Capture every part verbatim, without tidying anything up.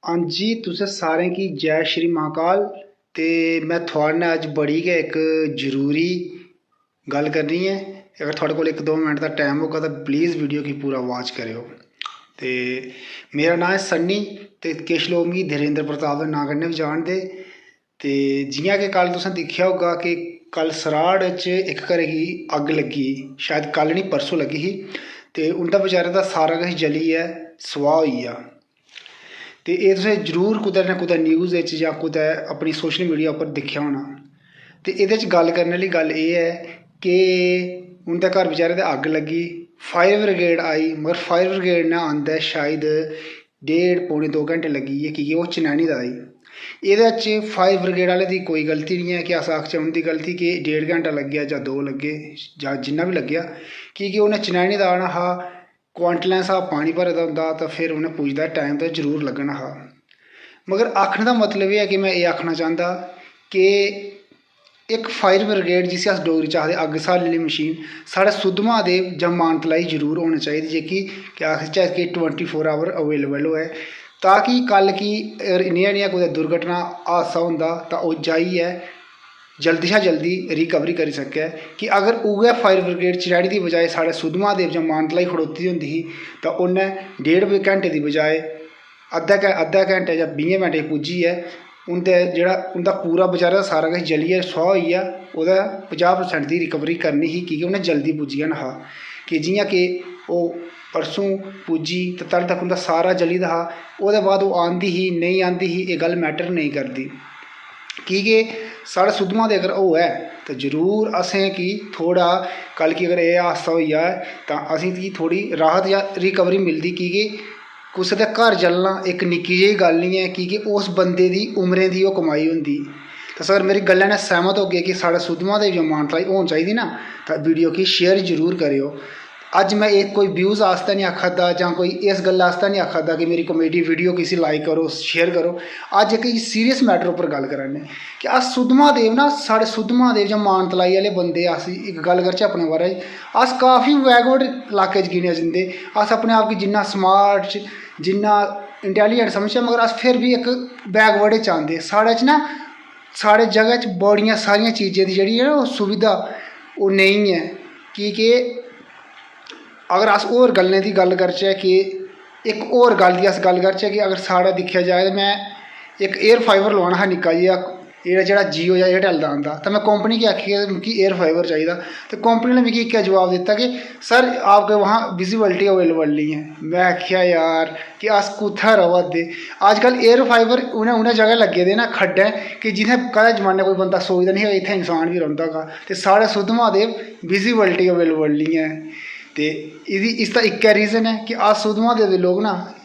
हां जी, तुसें सारें गी जय श्री महाकाल। ते में थुआढ़े नै अज्ज बड़ी गै इक जरूरी गल्ल करनी ऐ। अगर थुआढ़े कोल इक दो मिंट दा टैम होगा तां please video गी पूरा watch करेओ। ते मेरा नांऽ ऐ सन्नी, ते किश लोक मिगी धीरेंद्र प्रताप दे नांऽ कन्नै बी जानदे। ते जि'यां कि कल तुसें दिक्खेआ होगा कि कल सराढ़ च इक घरै गी अग्ग लग्गी, शायद कल निं परसों लग्गी ही, ते उं'दा बेचारे दा सारा किश जलियै स्वाह् होई गेआ। ते एह् तुसें जरूर कुतै ना कुतै news च जां कुतै अपनी social media उप्पर दिक्खेआ होना। ते एह्दे च गल्ल करने आह्ली गल्ल एह् ऐ कि उं'दे घर बेचारे दे अग्ग लग्गी, fire brigade आई, मगर fire brigade ने आंदे शायद डेढ़ पौने दो घैंटे लग्गी गे, की के ओह् चनैनी दा आई। एह्दे च fire brigade आह्ले दी कोई गलती निं ऐ कि अस आखचै उं'दी गलती कि डेढ़ घैंटा लग्गेआ जां दो लग्गे जां जिन्ना बी लग्गेआ, की के उ'नें चनैनी दा आना हा, क्वांटलें स्हाब पानी भरे दा होंदा तां फिर उ'नें पुजदा टाइम ते जरूर लग्गना हा। मगर आखने दा मतलब एह् ऐ कि में एह् आखना चांह्दा कि इक fire brigade, जिसी अस डोगरी च आखदे अग्ग स्हालने आह्ली मशीन, साढ़े सुद्धमहादेव जां मानतलाई जरूर होनी चाहिदी, जेह्की, केह् आखचै, कि twenty four hour available होऐ, ताकि कल गी अगर नेहा नेहा कुतै दुर्घटना हादसा होंदा तां ओह् जाइयै जल्दी शा जल्दी recovery करी सकै। कि अगर उ'ऐ fire brigade चनैनी दी बजाए साढ़े सुद्धमहादेव जां मानतलाई खड़ोती दी होंदी ही तां उ'न्नै डेढ़ घैंटे दी बजाए अद्धा घै अद्धा घैंटा जां बीहें मिंटें च पुज्जियै उं'दे जेह्ड़ा उं'दा पूरा बचारे दा सारा किश जलियै स्वाह् होई गेआ, ओह्दा पंजाह् percent दी recovery करनी ही, की के उ'नें जल्दी पुज्जी जाना हा। कि जि'यां कि ओह् परसूं पुज्जी ते तद तक उं'दा सारा जली दा हा, ओह्दे बाद ओह् आंदी ही नेईं आंदी ही, एह् गल्ल matter नेईं करदी। की के साढ़े सुद्धमहादेव अगर होऐ ते जरूर असें गी थोह्ड़ा, कल गी अगर एह् हादसा होई जाए तां असें गी थोह्ड़ी राहत जां recovery मिलदी, की के कुसै दे घर जलना इक निक्की जेही गल्ल निं ऐ, की के उस बंदे दी उमरें दी ओह् कमाई होंदी। तुस अगर मेरी गल्लै नै सैह्मत होगे कि साढ़े सुद्धमहादेव जां मानतलाई होनी चाहिदी ना, तां video गी share जरूर करेओ। अज्ज में एह् कोई views आस्तै निं आखा दा जां कोई इस गल्ला आस्तै निं आखा दा कि मेरी comedy video गी इसी like करो, share करो। अज्ज इक serious matter उप्पर गल्ल करा ने कि अस सुद्धमहादेव ना, साढ़े सुद्धमहादेव जां मानतलाई आह्ले बंदे, अस इक गल्ल करचै अपने बारे च, अस काफी backward इलाके च गिने जंदे। अस अपने आप गी जिन्ना smart, जिन्ना intelligent समझचै, मगर अस फिर बी इक backward च आंदे। साढ़े च ना, साढ़े जगह च बड़ियां सारियां चीजें दी जेह्ड़ी ऐ ना, ओह् सुविधा ओह् नेईं ऐ। की के अगर अस होर गल्लें दी गल्ल करचै कि इक होर गल्ल दी अस गल्ल करचै कि अगर साढ़ा दिक्खेआ जाए ते में इक air fiber लोआना हा निक्का जेहा, एह् जेह्ड़ा Jio जां Airtel दा आंदा, ते में company गी आखेआ कि मिगी air fiber चाहिदा, ते company ने मिगी इक्कै जवाब दित्ता कि "सर, आपके वहाँ visibility available नहीं है।" में आखेआ, "यार, कि अस कुत्थै र'वा दे?" अजकल air fiber उ'नें, उ'नें जगह लग्गे दे न खड्डें कि जित्थै कदें जमानै कोई बंदा सोचदा निं हा कि इत्थै इंसान बी रौंह्दा होगा, ते साढ़े सुद्धमहादेव visibility available निं ऐ। ते एह्दी, इसदा इक्कै reason ऐ कि अस सुद्धमहादेव दे लोक ना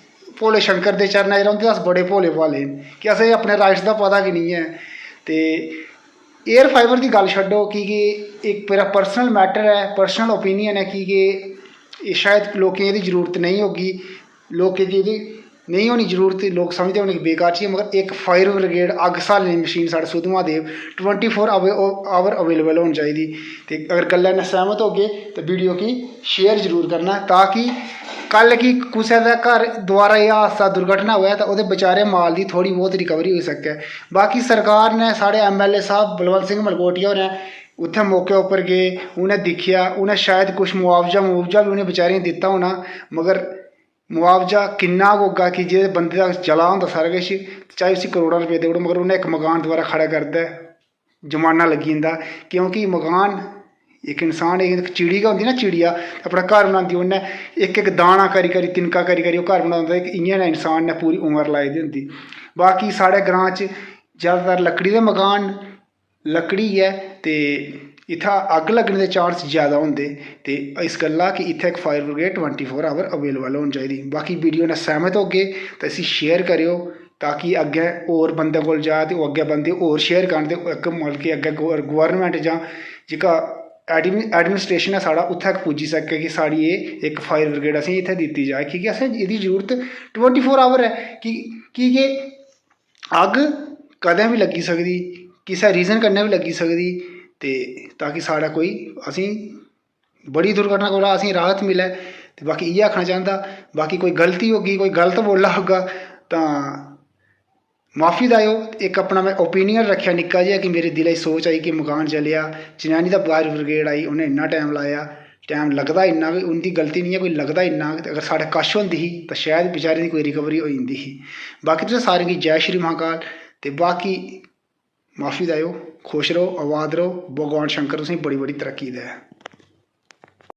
भोले शंकर दे चरणै च रौंह्दे, अस बड़े भोले भाले न कि असें अपने rights दा पता गै निं ऐ। ते air fiber दी गल्ल छड्डो, की के इक मेरा personal matter ऐ, personal opinion ऐ, की के एह् शायद लोकें गी एह्दी जरूरत नेईं होगी, लोकें गी एह्दी नेईं होनी जरूरत, लोक समझदे होने कि बेकार चीज ऐ, मगर इक fire brigade, अग्ग स्हालने दी मशीन साढ़े Sudhmahadev twenty four hour available होनी चाहिदी। ते अगर गल्लै नै सैह्मत होगे ते video गी share जरूर करना, ताकि कल गी कुसै दे घर दोबारा एह् हादसा, दुर्घटना होऐ तां ओह्दे बेचारे माल दी थोह्ड़ी बहुत recovery होई सकै। बाकी सरकार ने, साढ़े MLA साह्ब बलवंत सिंह मलकोटिया होरें उत्थै मौके उप्पर गे, उ'नें दिक्खेआ, उ'नें शायद कुछ मुआवजा, मुआवजा बी उ'नें बेचारें गी दित्ता होना, मगर मुआवजा किन्ना गै होगा कि जेह्दे बंदे दा जला होंदा सारा किश, चाहे उसी करोड़ां रपेऽ देई ओड़ो, मगर उ'न्नै इक मकान दोबारा खड़ा करदा ऐ, जमाना लग्गी जंदा। क्योंकि मकान, इक इंसान, इक चिड़ी गै होंदी ना, चिड़िया अपना घर बनांदी, उ'न्नै इक इक दाना करी करी, तिनका करी करी ओह् घर बनांदा। इक इ'यां नै इंसान ने पूरी उमर लाई दी होंदी। बाकी साढ़े ग्रांऽ च जैदातर लकड़ी दे मकान न, लकड़ी ऐ ते इत्थै अग्ग लग्गने दे chance जैदा होंदे। ते इस गल्ला कि इत्थै इक fire brigade twenty four hour available होनी चाहिदी। बाकी video नै सैह्मत होगे ते इसी share करेओ, ताकि अग्गें होर बंदें कोल जा ते ओह् अग्गें बंदे होर share करन ते इक, मतलब कि अग्गें गौ-, government जां जेह्का admi-, administration ऐ साढ़ा, उत्थै पुज्जी सकै कि साढ़ी एह् इक fire brigade असेंगी इत्थै दित्ती जाए, की के असें एह्दी जरूरत twenty four hour ऐ। की, की के अग्ग कदें बी लग्गी सकदी, किसै reason कन्नै बी लग्गी सकदी, ते ताकि साढ़ा कोई, असेंगी बड़ी दुर्घटना कोला असेंगी राहत मिलै। ते बाकी इ'यै आखना चांह्दा, बाकी कोई गलती होगी, कोई गलत बोल्ला होगा तां माफी देओ, इक अपना में ओपिनियन रक्खेआ निक्का जेहा कि मेरे दिलै च सोच आई कि मकान जलेआ, चनैनी दा फायर ब्रिगेड आई, उ'नें इन्ना टैम लाया, टैम लगदा इन्ना कि उं'दी गलती निं ऐ, कोई लगदा इन्ना कि अगर साढ़े कश होंदी ही तां शायद बेचारें दी कोई रिकवरी होई जंदी ही। बाकी तुसें सारें गी जै श्री महाकाल। ते बाकी माफी देओ, खुश र'वो, आबाद र'वो, भगवान शंकर तुसेंगी बड़ी बड़ी तरक्की देऐ।